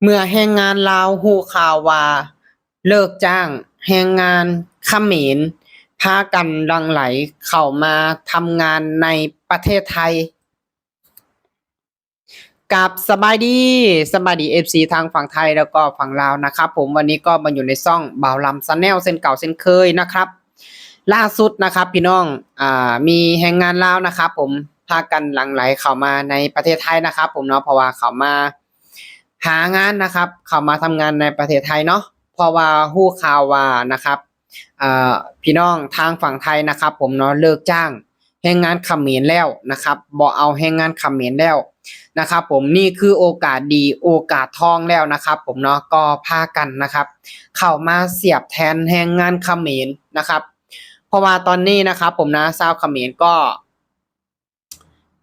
ເມື່ອແຮງງານລາວຮູ້ຂ່າວວ່າເລີກຈ້າງ, ແຮງງານຂະເໝນພາກັນຫຼັ່ງໄຫຼເຂົ້າມາທຳງານໃນປະເທດໄທ. ກາບສະບາຍດີ, ສະບາຍດີ ເອັຟຊີ ທັງຝັ່ງໄທ ແລ້ວກໍຝັ່ງລາວນະຄັບຜົມ. ວັນນີ້ກໍມາຢູ່ໃນຊ່ອງບ່າວລຳ Channel ເຊັ່ນເກົ່າເຊັ່ນເຄີຍນະຄັບ. ລ່າສຸດນະຄັບພີ່ນ້ອງ, ອ່າ, ມີແຮງງານລາວນະຄັບຜົມ ພາກັນຫຼັ່ງໄຫຼເຂົ້າມາໃນປະເທດໄທນະຄັບຜົມເນາະ, ເພາະວ່າເຂົ້າມາຫາງານນະຄັບ, ເຂົ້າມາທຳງານໃນປະເທດໄທເນາະ, ເພາະວ່າຮູ້ຂ່າວວ່ານະຄັບ, ເອີ, ພີ່ນ້ອງທາງຝັ່ງໄທນະຄັບຜົມເນາະ ເລີກຈ້າງແຮງງານຂະເໝນແລ້ວນະຄັບ, ບໍ່ເອົາແຮງງານຂະເໝນແລ້ວນະຄັບຜົມ. ນີ້ຄືໂອກາດດີ, ໂອກາດທອງແລ້ວນະຄັບຜົມເນາະ, ກໍພາກັນນະຄັບ ເຂົ້າມາສຽບແທນແຮງງານຂະເໝນນະຄັບ. ເພາະວ່າຕອນນີ້ນະຄັບຜົມນະ, ຊາວຂະເໝນກໍ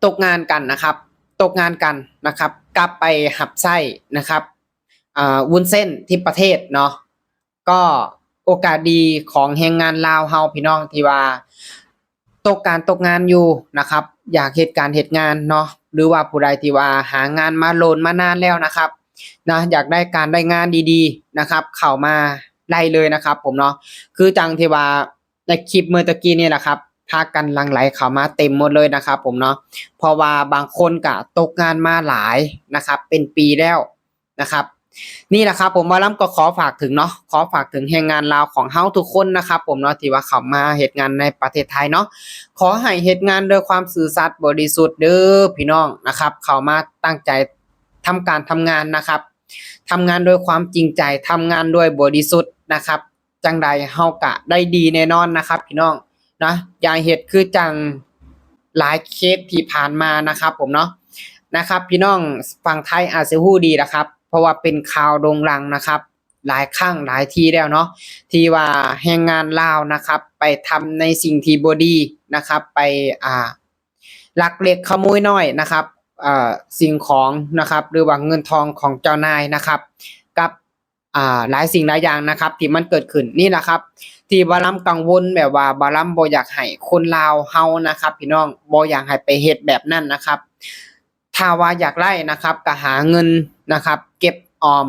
ຕົກງານກັນນະຄັບ, ຕົກງານກັນນະຄັບ, ກັບໄປຮັບໃຊ້ນະຄັບ, ເອີ, ວຸ້ນເສັ້ນທີ່ປະເທດເນາະ. ກໍໂອກາດດີຂອງແຮງງານລາວເຮົາ ພີ່ນ້ອງ ທີ່ວ່າຕົກການຕົກງານຢູ່ນະຄັບ, ຢາກເຮັດການເຮັດງານເນາະ, ຫຼືວ່າຜູ້ໃດທີ່ວ່າຫາງານມາໂລນມານານແລ້ວນະຄັບນະ, ຢາກໄດ້ການໄດ້ງານດີໆນະຄັບ, ເຂົ້າມາໄດ້ເລີຍນະຄັບຜົມເນາະ. ຄືຈັ່ງທີ່ວ່າໃນຄລິບເມື່ອຕະກີ້ນີ້ລະຄັບ, ພາກັນຫຼັ່ງໄຫຼເຂົ້າມາເຕັມໝົດເລີຍນະຄັບຜົມເນາະ, ເພາະວ່າບາງຄົນກະຕົກງານມາຫຼາຍນະຄັບ, ເປັນປີແລ້ວນະຄັບ. ນີ້ລະຄັບຜົມ, ບ່າວລຳກໍຂໍຝາກເຖິງເນາະ, ຂໍຝາກເຖິງແຮງງານລາວຂອງເຮົາທຸກຄົນນະຄັບຜົມເນາະ, ທີ່ວ່າເຂົ້າມາເຮັດງານໃນປະເທດໄທເນາະ, ຂໍໃຫ້ເຮັດງານດ້ວຍຄວາມຊື່ສັດບໍລິສຸດເດີພີ່ນ້ອງນະຄັບ. ເຂົ້າມາຕັ້ງໃຈທຳການທຳງານນະຄັບ, ທຳງານດ້ວຍຄວາມຈິງໃຈ, ທຳງານດ້ວຍບໍລິສຸດນະຄັບ, ຈັ່ງໃດເຮົາກະໄດ້ດີແນ່ນອນນະຄັບພີ່ນ້ອງນະ. ຢ່າເຮັດຄືຈັ່ງຫຼາຍເຄສທີ່ຜ່ານມານະຄັບຜົມເນາະ, ນະຄັບ ພີ່ນ້ອງຝັ່ງໄທອາດຊິຮູ້ດີລະຄັບ, ເພາະວ່າເປັນຂ່າວໂດ່ງດັງນະຄັບ ຫຼາຍຄັ້ງຫຼາຍທີແລ້ວເນາະ, ທີ່ວ່າແຮງງານລາວນະຄັບ ໄປທຳໃນສິ່ງທີ່ບໍ່ດີນະຄັບ, ໄປ ອ່າ ລັກເລັກຂະໂມຍນ້ອຍນະຄັບ, ເອີ, ສິ່ງຂອງນະຄັບ ຫຼືວ່າເງິນທອງຂອງເຈົ້ານາຍນະຄັບ, ກັບ ອ່າ ຫຼາຍສິ່ງຫຼາຍຢ່າງນະຄັບ ທີ່ມັນເກີດຂຶ້ນ. ນີ້ລະຄັບ ທີ່ບ່າວລຳກັງວົນ, ແບບວ່າບ່າວລຳບໍ່ຢາກໃຫ້ຄົນລາວເຮົານະຄັບ ພີ່ນ້ອງ, ບໍ່ຢາກໃຫ້ໄປເຮັດແບບນັ້ນນະຄັບ. ຖ້າວ່າຢາກໄດ້ນະຄັບ ກໍຫາເງິນນະຄັບ, ເກັບອອມ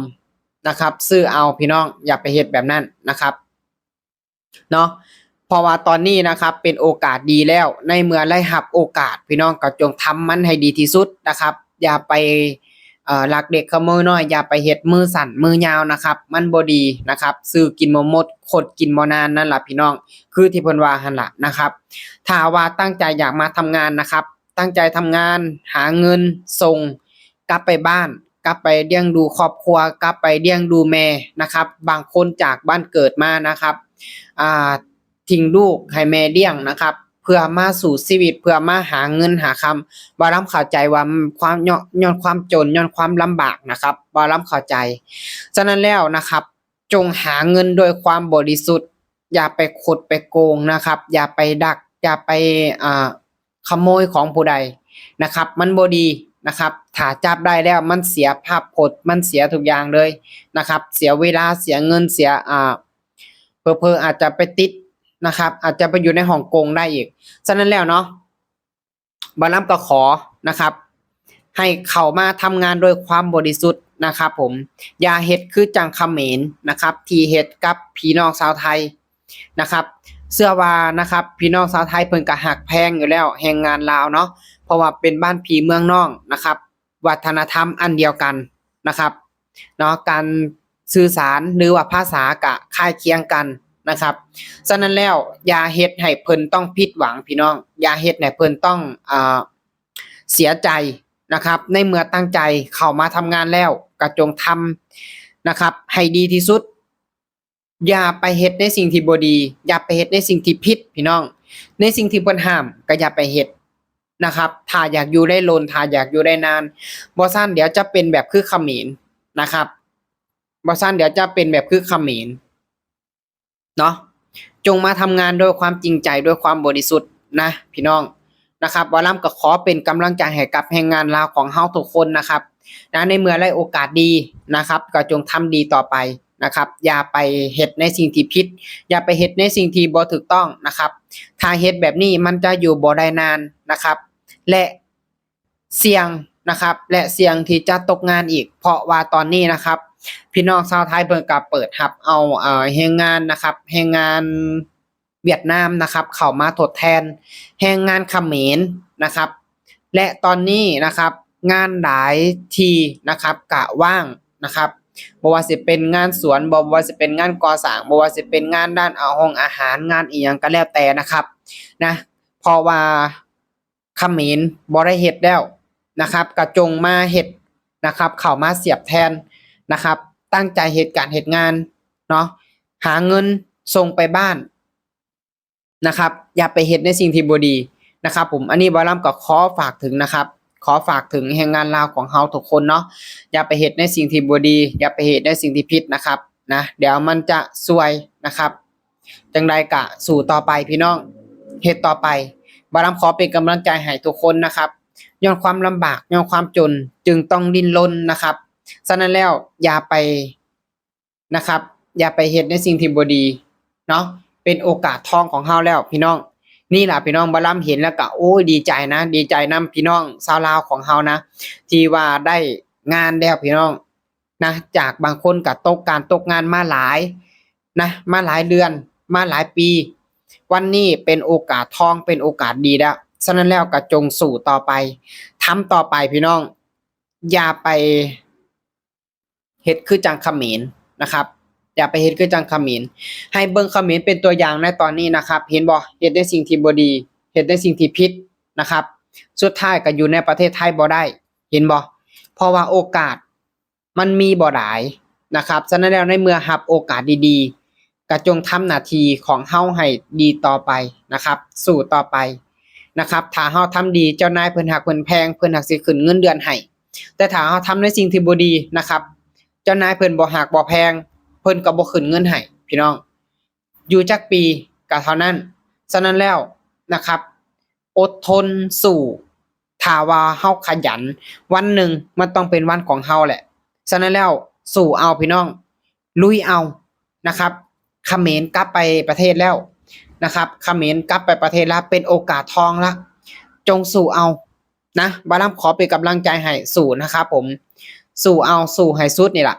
ນະຄັບ, ຊື້ເອົາພີ່ນ້ອງ, ຢ່າໄປເຮັດແບບນັ້ນນະຄັບເນາະ. ເພາະວ່າຕອນນີ້ນະຄັບ ເປັນໂອກາດດີແລ້ວ, ໃນເມື່ອໄດ້ຮັບໂອກາດ ພີ່ນ້ອງກໍຈົ່ງທຳມັນໃຫ້ດີທີ່ສຸດນະຄັບ. ຢ່າໄປ ເອີ ລັກເລັກຂະໂມຍນ້ອຍ, ຢ່າໄປເຮັດມືສັ້ນມືຍາວນະຄັບ, ມັນບໍ່ດີນະຄັບ. ຊື້ກິນບໍ່ໝົດ, ຄົດກິນບໍ່ນານນັ້ນລະພີ່ນ້ອງ, ຄືທີ່ເພິ່ນວ່າຫັ້ນລະນະຄັບ. ຖ້າວ່າຕັ້ງໃຈຢາກມາທຳງານນະຄັບ, ຕັ້ງໃຈທຳງານ, ຫາເງິນສົ່ງກັບໄປບ້ານ, ກັບໄປລ້ຽງດູຄອບຄົວ, ກັບໄປລ້ຽງດູແມ່ນະຄັບ. ບາງຄົນຈາກບ້ານເກີດມານະຄັບ, ອ່າ ຖິ້ມລູກໃຫ້ແມ່ລ້ຽງນະຄັບ, ເພື່ອມາສູ້ຊີວິດ, ເພື່ອມາຫາເງິນຫາຄຳ. ບ່າວລຳເຂົ້າໃຈວ່າຄວາມ ຍ້ອນ ຍ້ອນຄວາມຈົນ, ຍ້ອນຄວາມລຳບາກນະຄັບ, ບ່າວລຳເຂົ້າໃຈ. ສະນັ້ນແລ້ວນະຄັບ, ຈົ່ງຫາເງິນດ້ວຍຄວາມບໍລິສຸດ, ຢ່າໄປຄົດໄປໂກງນະຄັບ, ຢ່າໄປດັກ, ຢ່າໄປ ອ່າ ຂະໂມຍຂອງຜູ້ໃດນະຄັບ, ມັນບໍ່ດີນະຄັບ. ຖ້າຈັບໄດ້ແລ້ວ ມັນເສຍພາບພົດ, ມັນເສຍທຸກຢ່າງເລີຍນະຄັບ, ເສຍເວລາ, ເສຍເງິນ, ເສຍ ອ່າ ເຜີໆອາດຈະໄປຕິດນະຄັບ, ອາດຈະໄປຢູ່ໃນຫ້ອງກົງໄດ້ອີກ. ສະນັ້ນແລ້ວເນາະ, ບ່າວລຳກໍຂໍນະຄັບ ໃຫ້ເຂົ້າມາທຳງານດ້ວຍຄວາມບໍລິສຸດນະຄັບຜົມ. ຢ່າເຮັດຄືຈັ່ງຂະເໝນນະຄັບ ທີ່ເຮັດກັບພີ່ນ້ອງຊາວໄທນະຄັບ. ເຊື່ອວ່ານະຄັບ ພີ່ນ້ອງຊາວໄທເພິ່ນກໍຮັກແພງຢູ່ແລ້ວແຮງງານລາວເນາະ, ເພາະວ່າເປັນບ້ານພີ່ເມືອງນ້ອງນະຄັບ, ວັດທະນະທຳອັນດຽວກັນນະຄັບເນາະ, ການສື່ສານ ຫຼືວ່າພາສາກະຄ້າຍຄຽງກັນນະຄັບ. ສະນັ້ນແລ້ວ ຢ່າເຮັດໃຫ້ເພິ່ນຕ້ອງຜິດຫວັງພີ່ນ້ອງ, ຢ່າເຮັດໃຫ້ເພິ່ນຕ້ອງ ເອີ ເສຍໃຈນະຄັບ. ໃນເມື່ອຕັ້ງໃຈເຂົ້າມາທຳງານແລ້ວ ກະຈົ່ງທຳນະຄັບ ໃຫ້ດີທີ່ສຸດ. ຢ່າໄປເຮັດໃນສິ່ງທີ່ບໍ່ດີ, ຢ່າໄປເຮັດໃນສິ່ງທີ່ຜິດພີ່ນ້ອງ, ໃນສິ່ງທີ່ເພິ່ນຫ້າມກໍຢ່າໄປເຮັດນະຄັບ. ຖ້າຢາກຢູ່ໄດ້ດົນ, ຖ້າຢາກຢູ່ໄດ້ນານ, ບໍ່ຊັ້ນດຽວຈະເປັນແບບຄືຂະເໝນນະຄັບ, ບໍ່ຊັ້ນດຽວຈະເປັນແບບຄືຂະເໝນເນາະ. ຈົ່ງມາທຳງານດ້ວຍຄວາມຈິງໃຈ, ດ້ວຍຄວາມບໍລິສຸດນະພີ່ນ້ອງນະຄັບ. ບ່າວລຳກໍຂໍເປັນກຳລັງໃຈໃຫ້ກັບແຮງງານລາວຂອງເຮົາທຸກຄົນນະຄັບນະ, ໃນເມື່ອໄດ້ໂອກາດດີນະຄັບ ກໍຈົ່ງທຳດີຕໍ່ໄປ ນະຄັບ, ຢ່າໄປເຮັດໃນສິ່ງທີ່ຜິດ, ຢ່າໄປເຮັດໃນສິ່ງທີ່ບໍ່ຖືກຕ້ອງນະຄັບ. ຖ້າເຮັດແບບນີ້ມັນຈະຢູ່ບໍ່ໄດ້ນານນະຄັບ ແລະ ສ່ຽງ นะครับ และเสี่ยงที่จะตกงานอีก เพราะว่าตอนนี้นะครับ พี่น้องชาวไทยเพิ่นก็เปิดรับเอา เอ่อ แรงงานนะครับ แรงงานเวียดนามนะครับ เข้ามาทดแทนแรงงานเขมรนะครับ และตอนนี้นะครับ งานหลายที่นะครับ ก็ว่างนะครับ บ่ว่าสิเป็นงานสวน บ่ว่าสิเป็นงานก่อสร้าง บ่ว่าสิเป็นงานด้าน เอ่อ ห้องอาหาร งานอิหยังก็แล้วแต่นะครับ นะ เพราะว่าเขมรบ่ได้เฮ็ดแล้วนะครับ ก็จงมาเฮ็ดนะครับ เข้ามาเสียบแทนนะครับ ตั้งใจเฮ็ดการเฮ็ดงานเนาะ หาเงินส่งไปบ้าน นะครับ อย่าไปเฮ็ดในสิ่งที่บ่ดีนะครับผม อันนี้บ่าวลำก็ขอฝากถึงนะครับ ขอฝากถึงแรงงานลาวของเฮาทุกคนเนาะ อย่าไปเฮ็ดในสิ่งที่บ่ดี อย่าไปเฮ็ดในสิ่งที่ผิดนะครับ นะ เดี๋ยวมันจะซวยนะครับ จั่งใดก็สู้ต่อไปพี่น้อง เฮ็ดต่อไป บ่าวลำขอเป็นกำลังใจให้ทุกคนนะครับ ย้อนความลำบาก ย้อนความจน จึงต้องดิ้นรนนะครับ ฉะนั้นแล้วอย่าไป นะครับ อย่าไปเฮ็ดในสิ่งที่บ่ดีเนาะ เป็นโอกาสทองของเฮาแล้วพี่น้อง นี่ล่ะพี่น้อง บ่าวลำเห็นแล้วก็ โอ้ย ดีใจนะ ดีใจนำพี่น้องชาวลาวของเฮานะ ที่ว่าได้งานแล้วพี่น้องนะ จากบางคนก็ตกการตกงานมาหลายนะ มาหลายเดือน มาหลายปี วันนี้เป็นโอกาสทอง เป็นโอกาสดีแล้ว ฉะนั้นแล้วก็จงสู้ต่อไป ทำต่อไปพี่น้อง อย่าไป เฮ็ดคือจั่งเขมรนะครับ อย่าไปเฮ็ดคือจั่งเขมร ให้เบิ่งเขมรเป็นตัวอย่างในตอนนี้นะครับ เห็นบ่ เฮ็ดในสิ่งที่บ่ดี เฮ็ดในสิ่งที่ผิดนะครับ สุดท้ายก็อยู่ในประเทศไทยบ่ได้ เห็นบ่ เพราะว่าโอกาสมันมีบ่หลายนะครับ ฉะนั้นแล้วในเมื่อรับโอกาสดีๆ ก็จงทำหน้าที่ของเฮาให้ดีต่อไปนะครับ สู้ต่อไปนะครับ ถ้าเฮาทำดี เจ้านายเพิ่นฮักเพิ่นแพง เพิ่นฮักสิขึ้นเงินเดือนให้ แต่ถ้าเฮาทำในสิ่งที่บ่ดีนะครับ เจ้านายเพิ่นบ่ฮักบ่แพง เพิ่นก็บ่ขึ้นเงินให้พี่น้อง อยู่จักปีก็เท่านั้น ฉะนั้นแล้วนะครับ อดทนสู้ ถ้าว่าเฮาขยัน วันหนึ่งมันต้องเป็นวันของเฮาแหละ ฉะนั้นแล้วสู้เอาพี่น้อง ลุยเอานะครับ เขมรกลับไปประเทศแล้วนะครับ เขมรกลับไปประเทศแล้ว เป็นโอกาสทองละ จงสู้เอานะ บ่าวลำขอเป็นกำลังใจให้ สู้นะครับผม สู้เอา สู้ให้สุดนี่ล่ะ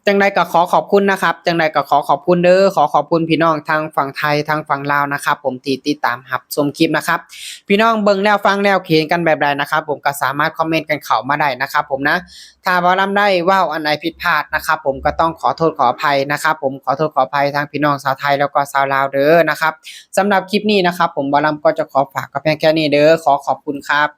จั่งใดก็ขอขอบคุณนะครับ จั่งใดก็ขอขอบคุณเด้อ ขอขอบคุณพี่น้องทางฝั่งไทย ทางฝั่งลาวนะครับผม ที่ติดตามรับชมคลิปนะครับ พี่น้องเบิ่งแล้วฟังแล้วคิดเห็นกันแบบใดนะครับผม ก็สามารถคอมเมนต์กันเข้ามาได้นะครับผมนะ ถ้าบ่าวลำได้เว้าอันใดผิดพลาดนะครับผม ก็ต้องขอโทษขออภัยนะครับผม ขอโทษขออภัยทางพี่น้องชาวไทยแล้วก็ชาวลาวเด้อนะครับ สำหรับคลิปนี้นะครับผม บ่าวลำก็จะขอฝากก็เพียงแค่นี้เด้อ ขอขอบคุณครับ